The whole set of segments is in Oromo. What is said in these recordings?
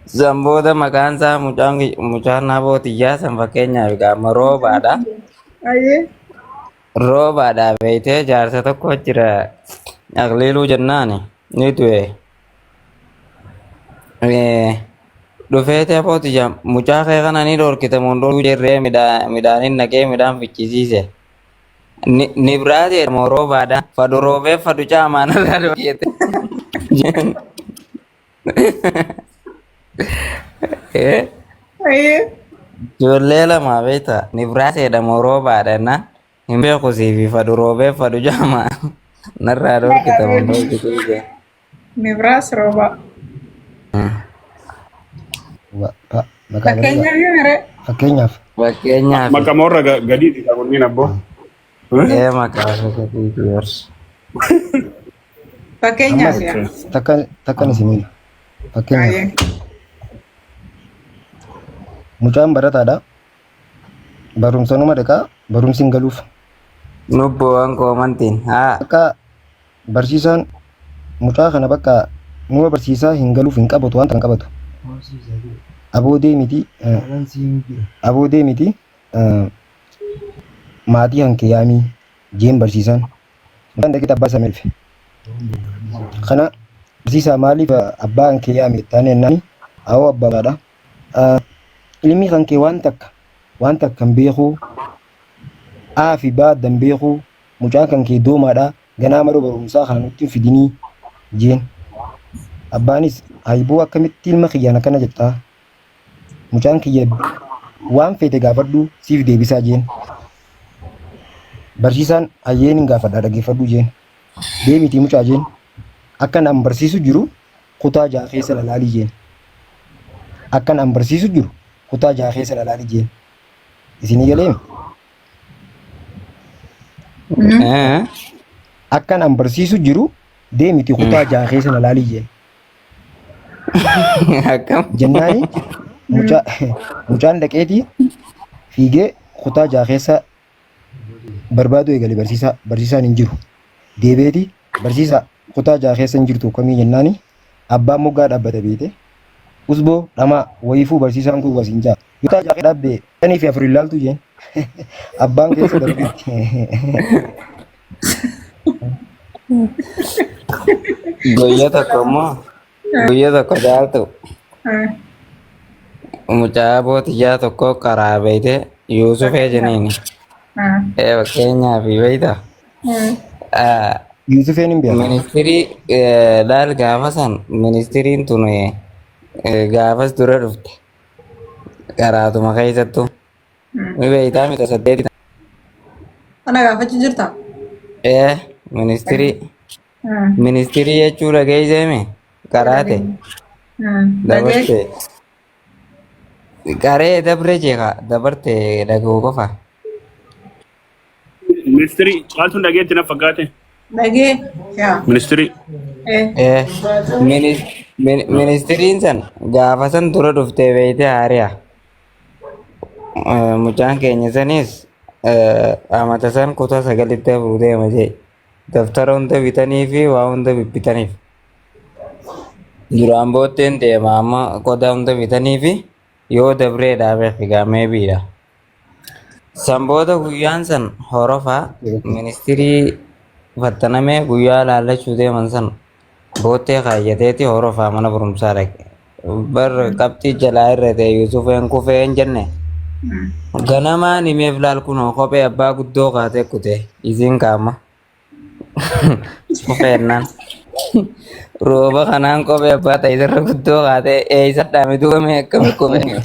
San booda maqaan isaa mucaan mucaan abootiyyaa san fakkeenyaaf gaama roobaadha. Ayyee. Roobaadha beeytee jaarsa tokko jira Akliiluu jennaani ni du'e. Dhufeeti abootiyyaa mucaa kee kana ni dhorkite moo hin dhorkuu jirree midhaaniin naqee midhaan fichisiise. Nibraati jedhama roobaadha. Fadhu roobee fadhu caamaan irraa dhorkite. Ayyee. Ijoollee lama beekta Nibraas jedhamu roobaadha jennaan hin beeku siifi fadhu roobee fadhu jaama narraa dhorkita mun dhorkitu ije. Nibraas roobaa. Maqaa bareedaa. Fakkeenyaaf yoo mere. Fakkeenyaaf. Fakkeenyaaf. Maqama warra gadiiti isaa kunniin abboo. Ee maqaa gadiiti yoors. Fakkeenyaaf Ammas yaa. takka takkan isin hima. Fakkeenyaaf Ayyee. mucaan barataadha. Barumsa numa dhaqaa barumsi hin galuuf. Nubboowwan koomantiin haa. Bakka barsiisaan mucaa kana bakka numa barsiisaa hin galuuf hin qabatu waan hin qabatu. Aboo deemiti aboo deemiti maatii hanke yaamii jeen barsiisaan. Mucaan dhaqee abbaa isaa dhufe. Kana barsiisaa maaliif abbaa kan kee yaame jettaan jennaan awoo abbaadha. Ilmi kan kee waan takka waan takka hin beekuu A fi B adda hin beekuu mucaan kan kee doomaadha ganaa maroo barumsaa kana nutti hin fidinii jeen. Abbaanis hayboo akkamitti ilma kiyyaan akkana jettaa Mucaan kiyya waan feete gaafadhu siif deebisaa jeen. Barsiisaan hayyeen hin gaafadha dhaggeeffadhu jeen. Deemitii mucaa jeen. Akkan an barsiisu jiru kutaa jaha keessa lalaalii jeen. Akkan an barsiisu jiru kutaa jaha keessa lalaalii jeen. Isinii galeemi? Akkan an barsiisu jiru deemiti kutaa jaha keessa lalaalii jeen. Akkam? Jennaani mucaa mucaan dhaqeeti fiigee kutaa jaha keessa barbaaduu eegale barsiisaa barsiisaan hin jiru. Deebi'eeti barsiisaa kutaa jaha keessa hin jirtu kamii jennaani abbaan moggaa dhaabbata beete. Usboo dhamaa wayiifuu barsiisaan kun wasiin jaa. Kutaa jaha keessa dhaabbee shanii fi afur hin laaltu jeen. Abbaan keessa darbeetti. Guyyaa tokko immoo guyyaa tokko caaltu mucaa bootiyyaa tokko karaa beeyte Yuusufee jeniini. Ee fakkeenyaaf beeyta. Yuusufeen hin beeku. Ministirii laal gaafa san ministiriin tun gaafas dura dhufte karaatuma keessattuu. Ni beektaa mita saddeeti. Ana gaafachuu jirta? Ee ministirii ministirii jechuu dhageesseemi karaate dabarte qaree dabre jeeqa dabarte dhaga'uu qofa. Ministirii caaltuun dhageetti na fakkaate. Dhagee. Yaa. Ministirii. Eh. Ee ministiriin san gaafa san dura dhuftee beeyte haari'a. Mucaan keenya sanis amata san kutaa sagalitti hafuu deema jee. Daftara hunda bitanii fi waa hunda bibbitaniif. Duraan bootteen deema amma qodaa hunda bitanii fi yoo dabree dhaabee figaa meebiidha. San booda guyyaan san horofaa ministirii fattanamee guyyaa laallachuu deeman san boottee kaayyateeti horofaa mana barumsaa dhaqe. Bar qabxii jalaa irra ta'e Yuusufeen kufee hin jenne. Ganamaan himeef laal kunoo kophee abbaa guddoo kaatee kute isiin kaama. Kufeennaan. Rooba kanaan kophee abbaa ta'e isarra guddoo kaatee eessa dhaame duuba mee akkami kophee.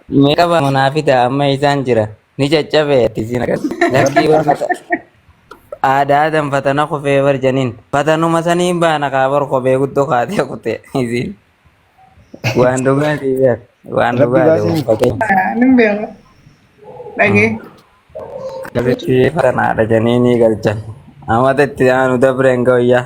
Mee qaba manaa fida amma isaan jira. Ni caccabe isiin akkas. Lakkii bar mata. Aadaa adan fatana kufee bar janiin. Fatanuma saniin baana kaa bar kophee guddoo kaatee kute isiin. Waan dhugaatii beek. Waan Rabbi dhugaatii baasee miti. fakkeenya. Nin beeka. Dhagee. Akkasitti fatanaadha janii ni galchan. Amata itti aanu dabreen ga'uyyaa.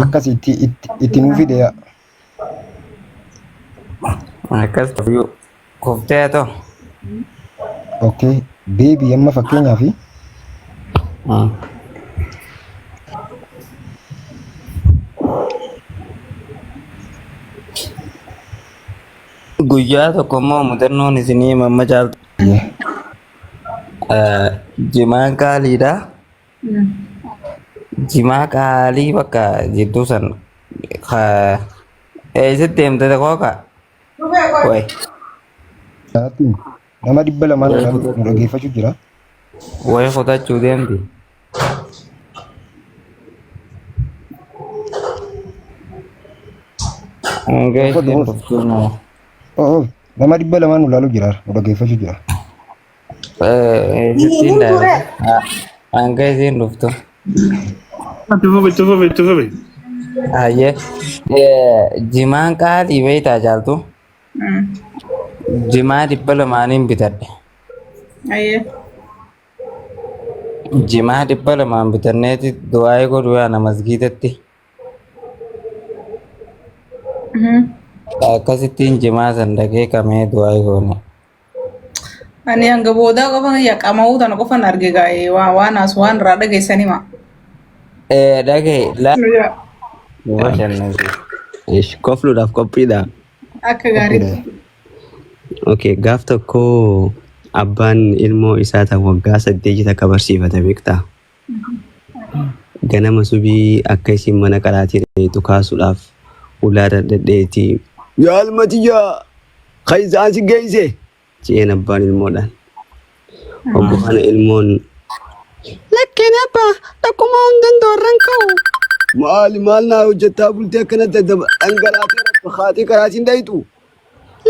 Akkas itti itti itti nuu fide yaa. Akkas tuyyuu kuftee haa ta'u. Okay. Baby amma fakkeenyaaf Guyyaa tokko immoo mudannoon isinii mamma caaltu. Jimaan qaaliidha. Jimaa qaalii bakka jidduu san eessatti deemte kooka? Way. Sa'aatiin nama 200 nu dhaggeeffachuu jira. Way kutachuu deemti. Hanga isheen dhuftuu nama. Oh, nama 200 nu ilaaluu jira, nu dhaggeeffachuu jira. Eessattiin daawwate? Hanga isheen dhuftu. Itti fufi itti fufi itti fufi. Hayyee. Jimaan qaalii beektaa caaltu? Jimaa 200n bitadhe. Ayyee. Jimaa 200n bitanneeti du'aa'ii godhu yaana masgiidatti. Akkasittiin jimaa san dhaqee qamee du'aa'ii goone. Ani hanga boodaa qofa yaa qama'uu tana qofan arge gaa'ee waan waan as waan irraa dhageessan hima. Dhagee laa. Nu bashannansiisa. Ish, kofluudhaaf qophiidha. Akka gaariitti. Okay, gaaf tokko abbaan ilmoo isaa tan waggaa 8 takka barsiifate beektaa? Ganama subii akka isiin mana qaraatii dheeyxu kaasuudhaaf ulaa irra dhedheeyti. Yaa ilma tiyya! Keeysaan si geeyse! Je'een abbaan ilmoodhaan. Hoggu kana ilmoon. Lakkeen abbaa dhaquma hin danda'u irran ka'u. Maali maal naa hojjettaa bultee akkanatti dhangalaatee rafta kaatee qaraatiin dheeyxu?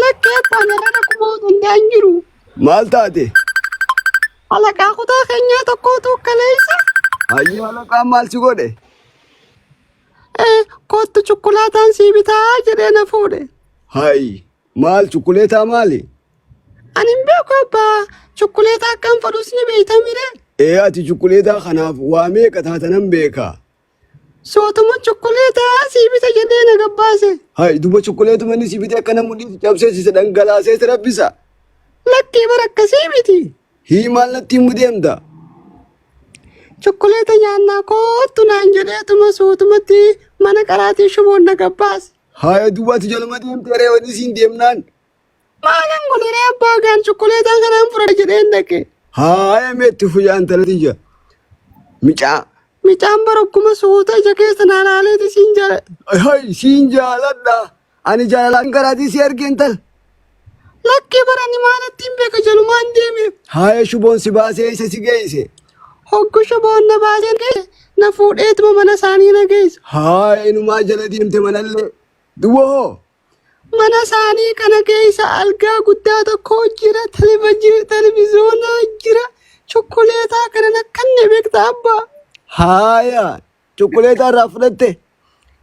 Lakkee abbaan irra dhaquma danda'an jiru. Maal taate? Alaqaa kutaa keenyaa tokkootu kaleessa. Hayyee alaqaan maal si godhe? Eh, Koottu chukkulaataan sii bitaa jedhee na fuudhe. Hayi maal chukkuleetaa maali? Ani hin beeku abbaa chukkuleetaa akkam fedhus ni beekta mire. Ee ati chukkuleetaa kanaaf waa meeqa taatanan beeka. Sootuma chukkuleetaa sii bita jedhee na gabbaase. Hayi duba chukkuleetuma inni si bitee akkana mudhii si cabsee si dhangalaasee si rabbisa. Lakkii bara akkasii miti. Hii maal natti himu deemta? Chukkuleeta nyaannaa koottu naan jedheetuma suutumatti mana qaraatii shuboon na gabbaase. Haaya duba ati jaluma deemtee ree wanni siin deemnaan. Maalan godheree abbaa gaan chukkuleetaa kanaan fudhadha jedheen dhaqe. Haaya meetti fuyyaa intala tiyya. Micaa. Micaan bara akkuma suuta ija keessa naa laaleeti siin jala. Hay siin jaaladha. Ani jaalalaan garaatii si arge intal. Lakkee bara ani maalatti hin beeka jalumaan deeme. Haaya shuboon si baasee isa si geesse. Hoggu shuboon na baasee geesse na fuudheetuma mana isaanii na geesse. Haaya inumaa jala deemte manallee. Duwwa hoo. Mana isaanii kana keessa algaa guddaa tokko jira, televizoonaa jira, chokkoleetaa kana nakkanne beekta abbaa. Haaya chokkoleetaa irraa fudhatte.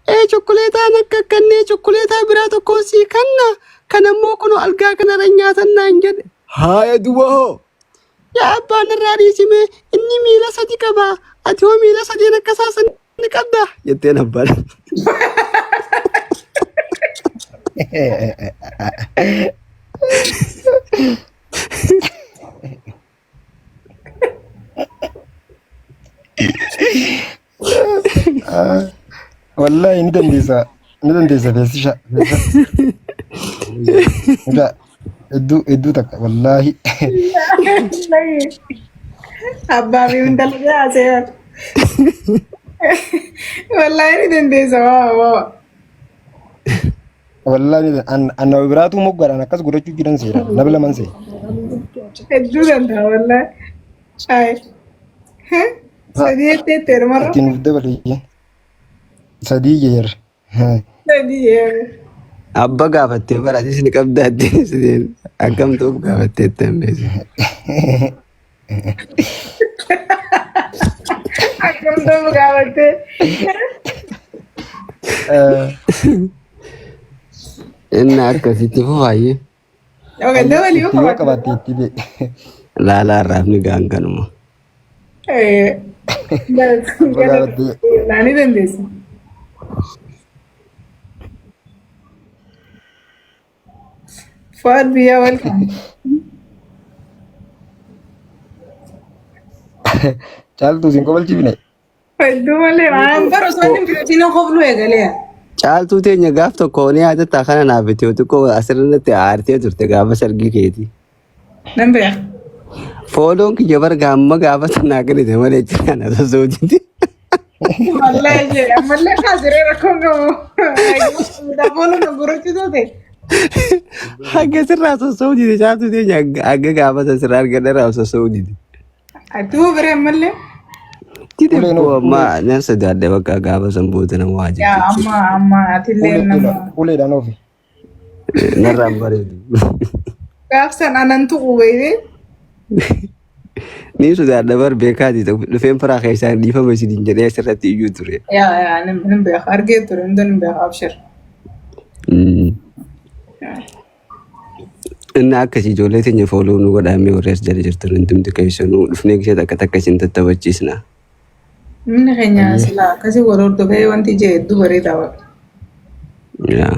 Ee chokkoleetaan akka kannee chokkoleetaa biraa tokkoon sii kanna kan ammoo kunoo algaa kanarra nyaatan naan jedhe. Haaya duwwa hoo. Yaa abbaan irraa dhiisime inni miila sadi qaba ati hoo miila sadeen akka isaa san ni qabda. Jetteen abbaan. Wallahi ni dandeessa. Ni dandeessa beeksisa. Mucaa hedduu hedduu takka wallahi. Abbaa fi intala haasa'e. Wallaahi ni dandeessa waa waa. Wallahi ni an an nama biraatu moggaadhaan akkas godhachuu jiran seera. Nama laman seera. Hedduu danda'a wallaahi. Ayi. Sadii jettee itti heerumarra. Itti nuuf dabalee. Sadii jeer. Sadii yeere. Abba gaafattee bara atis ni qabdaatti sideen akkam ta'uuf gaafattee itti hambeesse. Akkam ta'uuf gaafattee. Inni akkasitti fufaayyee. Yookaan dabalii yoo Itti yoo qabaatte. qabaatte itti bee. Laalaa irraafni gaan kanuma. Abba gaafattee. Naani dandeessa. Fuad biyya welcome. Caaltuu siin kobalchiifne. Hedduu malee waan bara osoo inni hin koflu eegalee. Caaltuu teenya gaaf tokko ni yaadatta kana naaf itti xiqqoo asirratti aartee turte gaafa sargii keeti. Nan beeka. Fooloon kiyya bara gaamma gaafa sanaa kennite malee jiraan asosootitti. Wallahi jee ammallee kaasiree rakkoon qabu. Daboolu na gurrachiisoo ta'e. Hanga sirraa sosso'uu dide caaltuu teenya hanga gaafa san sirraa argadhe irraa sosso'uu dide. Atuu biree ammallee. Dide Uleen boo ulee amma nan sodaadhe bakka gaafa san booda nama waa Yaa jechuudha. amma amma atillee nama. Uleedhaan oofi. Narraan bareedu. Gaafsan anan tuqu beekee. Ni sodaadha bar beekaati dhufeen firaa keessaan dhiifama isiniin jedhee asirratti iyyuu ture. Yaa yaa nin beeka argee ture hundi nin beeka abshir. Inni akkasii ijoollee teenya follow nu godhaa mee warri as jala jirtan hundumti keessanuu dhufnee gisee takka takka isin tattabachiisna. Namni keenya sila akkasii wal hordofee wanti ijee hedduu bareedaa waqa. Yaa.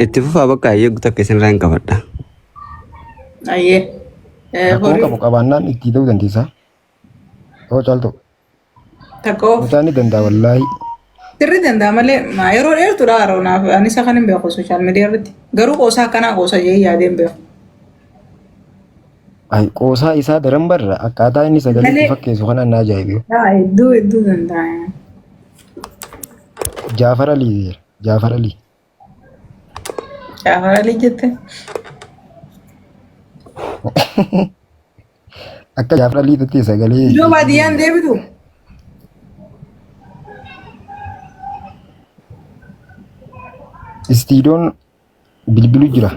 Itti fufaa bakka eeggu takka isinirraa hin qabadha. Ayyee. Rakkoo Horii qabu qabaannaan itti ta'uu dandeessa. Yoo caaltu takka of mucaan ni danda'a wallaahi. sirri danda'a malee maa yeroo dheertuudha haroo naaf ani isa kan hin beeku social media irratti garuu qoosaa akkanaa qoosa jee yaadee hin beeku. Ay qoosaa isaa daran barra akkaataa inni sagalee itti Malee fakkeessu kanaan na ajaa'ibe. yaa hedduu hedduu danda'a. Jaafar Alii jira. Jaafar Alii. Jaafar Alii jette. Akka Jaafar Alii ta'e sagalee Iddoo baadiyyaan deebitu. Istiidoon bilbilu jira.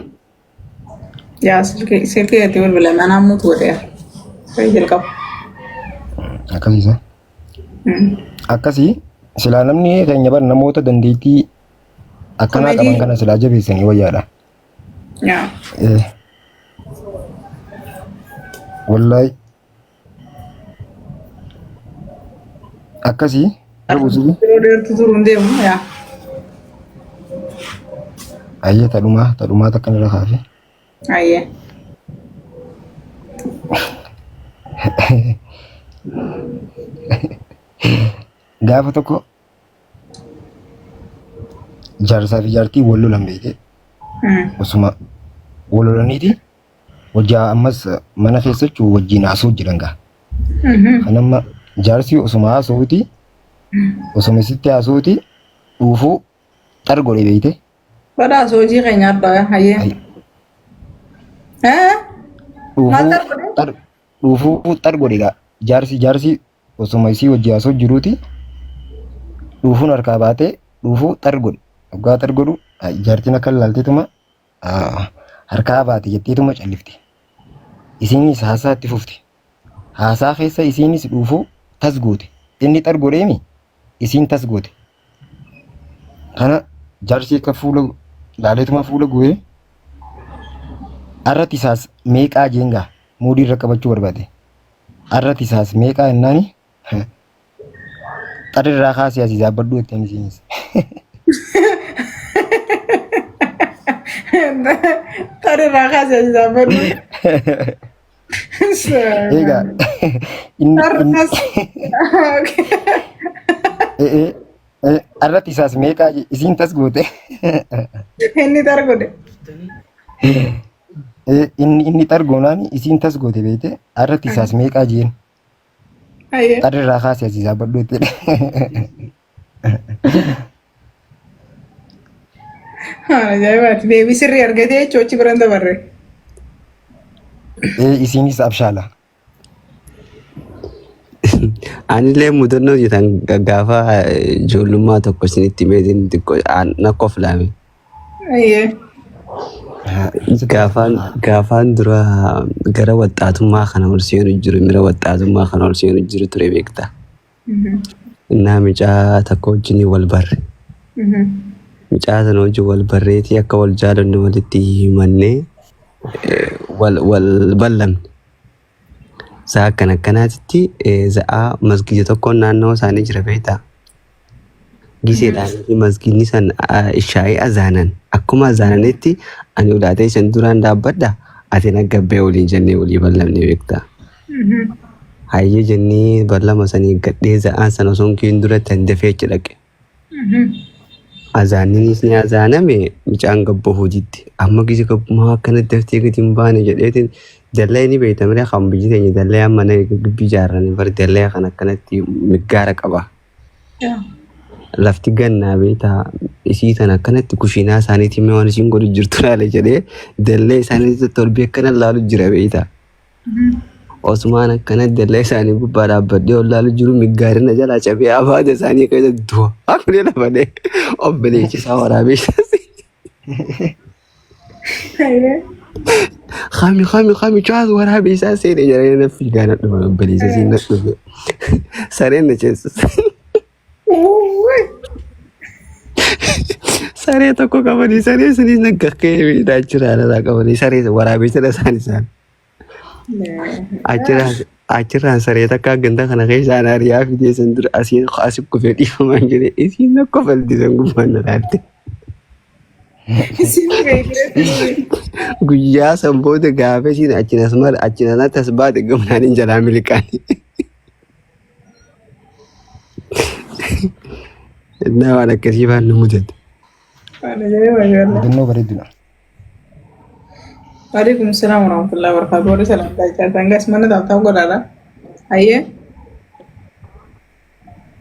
Yaa silkii silkii itti bilbilan anaa mutu godheera. Fayyii jalqaba. Akkasiisa. Akkasii silaa namni keenya bar namoota dandeettii akkanaa qaban Komedii. kana silaa jabeessanii wayyaadha. Yaa. Wallaahi akkasii Yeroo dheertuu turuu hin deemu. Yaa. Ayyee tadhumaa tadhumaa takka irra kaafe. Ayyee. Gaafa tokko jaarsaa fi jaartii wal lolan beekte osuma wal lolaniiti hojjaa ammas mana keessa jechuun wajjin haasoo jiran gaa. Kan amma jaarsi osuma haasa'uuti osuma isitti haasa'uuti dhuufuu xar godhe beekte. Badhaasa hojii keenya addaa hayyee. Ay, Eh? Maal Dhuufuu xar godhe? xar dhuufuu xar godhe gaa jaarsi jaarsi osuma isii wajji haasa'u jiruuti dhuufuun harkaa baatee dhuufuu xar godhe. Waggaa xar godhu ay, jaartiin akka ilaalteetuma harkaa baate jetteetuma callifte. Isiinis haasaa itti fufte. Haasaa keessa isiinis dhuufuu tas goote. Inni xar godheemi isiin tas goote. Kana jaarsi akka fuula laaleetuma fuula gu'ee arratti isaas meeqaa jeengaa muudii irra qabachuu barbaade. Arratti isaas meeqaa jennaani xarri irraa kaasee asii zaabbadhu jetteen isiinis. Xar irraa kaasee asii zaabbadhu. Egaa inni Xar inni kas. ee ee arratti isaas meeqaa isiin tas goote. Inni xar godhe. Inni inni xar goonaani isiin tas goote beekte arratti isaas meeqaa jeen Ayyee. xarri irraa kaasee asii zaabbadhu jetteen. Ajaa'ibaati. Deebii sirrii argatee jechuun achi biraan dabarre. Ee isiinis abshaala. Anillee mudannoo jiran gaafa ijoollummaa tokko isinitti meetiin xiqqoo na koflaame. Ayyee. Gaafaan gaafaan dura gara waxxaatummaa kana ol seenu jiru mira waxxaatummaa kana ol seenu jiru ture beekta. Innaa mucaa tokko wajjin wal barre. Mucaa sana wajjin wal barreetii akka wal jaalannu walitti himannee wal wal ballamne. Sa'a akkana akkanaatitti za'aa masgiida tokkoon naannoo isaanii jira beektaa. Giseedhaan fi masgiidni san ishaa'ii azaanan akkuma azaananitti ani ulaatee isin duraan dhaabbadha ati na gabbee waliin jennee walii ballamne beektaa. Hayyee jennee ballama sanii gadhee za'aan sana osoo hin kiin duratti an dafee achi dhaqe. Azaanninis ni azaaname mucaan gabbahuu didde. Amma gisi gabbumaa akkanatti daftee gadi hin baane jedheetiin dallee ni beekta malee kan biyyi teenya dallee amma na gibbii ijaarranii bar dallee kan akkanatti miggaara qaba. Lafti gannaa beektaa isii tana akkanatti kushiinaa isaaniitiin mee waan isiin godhu jirtu laale jedhee dallee isaaniitti torbee akkana laalu jira beektaa. Osmaan akkana dallaa isaanii gubbaa dhaabbadhee ol laalu jiru miggaarina jalaa cabee afaata isaanii keessa du'a. Akkuma lafa dhee obboleessi isaa waraabee Kami kami kami cuwaas waraabee isaa seene jedhanii na fiigaa na dhufe obboleessi isii na dhufe. Sareen na ceesise. Saree tokko qabanii saree sanis na gakkee miidhaa jira irraa qabanii saree waraabessa isaan isaan. Achirraan saree takka ganda kana keessa ana ari'aa fidee san dura asiin asi kufee dhiifamaan jedhee isiin na kofalti san gubbaan na laalte. Isin beekte. Guyyaa san booda gaafa isiin achiin as mara achiin anatti as baate gamnaan hin jalaa miliqaani. Innaa waan akkasii faan nu mudate. Mudannoo bareeddudha. Waalaikum salaam warahmatullahi wabarakatuh. Warri salaamtaa jaalatan gas mana taa'aa godhaadha. Ayyee.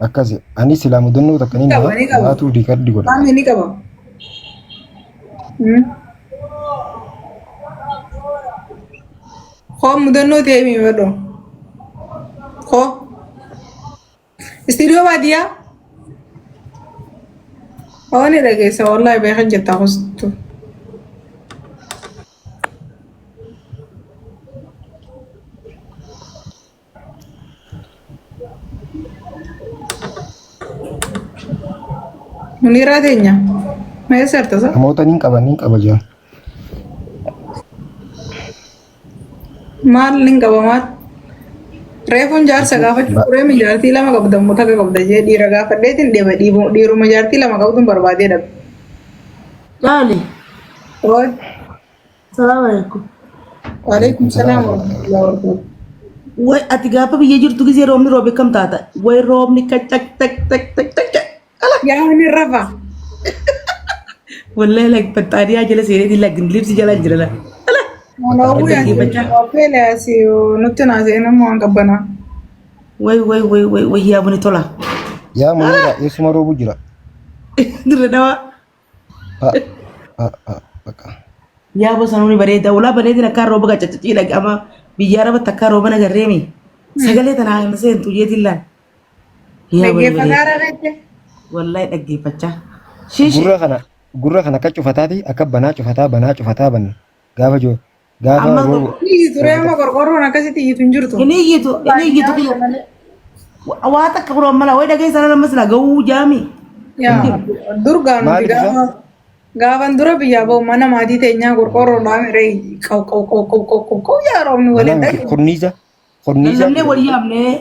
Akkasi ani silaa mudannoo takka ni Qaba, ni qaba. naatu riikardi godha. Qaamni ni qaba. Koo mudannoo ta'e mi badho. Koo. Istiidiyoo baadiyyaa. Oo ni dhageessa wallaahi beekan jettaa kustu. Muniiraa teenya. Mee sartasa? Namoota nin qaba nin qaba jira. Maal nin qaba maal? Reefuun jaarsa gaafachuu turee jaartii lama qabda immoo takka qabda jee dhiira gaafadheetiin deema dhiiruma jaartii lama qabduun barbaadee dhabe. Caali, Oy, salaam alaikum. waalaikum salaam warahmatullahi wabarakatuh. Way ati gaafa biyya jirtu gisee roobni roobe kam taata? Way roobni ka cak tak tak tak tak tak. Ala. Yaa ni rafa. Wallahi like battaaniyaa jala seeneetiin like libsi jala jira la. Ala. Monoowuu yaa Dhaggeeffachaa. Affeele asii nutti naasee nama waan qabbanaa. Way way way way way yaa buni tola. Yaa Muniira eessuma roobu jira. Dirre dhawaa. Ha ha ha bakka. Yaa bosonuuni bareeda. Ulaa bareedin akkaan rooba gacaccacii dhaga'ama. Biyya arabatti akkaan rooba nagarreemi. Sagalee tanaa hin seentu jeetiin laal. Yaa buni Dhaggeeffataa bareeda. rarrette. Wallahi dhaggeeffachaa. Shiishi. Gurra kana gurra kana akka cufataati akka banaa cufataa banaa cufataa banna. Gaafa jiru gaafa Amma roobu Iyyi ture amma qorqorroon akkasitti iyyitu hin jirtu. Inni iyyitu inni iyyitu kun waa takka kun mala wayi dhageessa nama sila ga'uu jaami. Yaa durgaa nuti Maaliif isa? gaafa gaafan dura biyyaa ba'u mana maatii teenyaa qorqorroodhaan ree qaw qaw qaw qaw qaw qaw qaw yaa roobni Banaa waliin miti dhagge. kurniisa kurniisa Lallabnee walii yaamnee.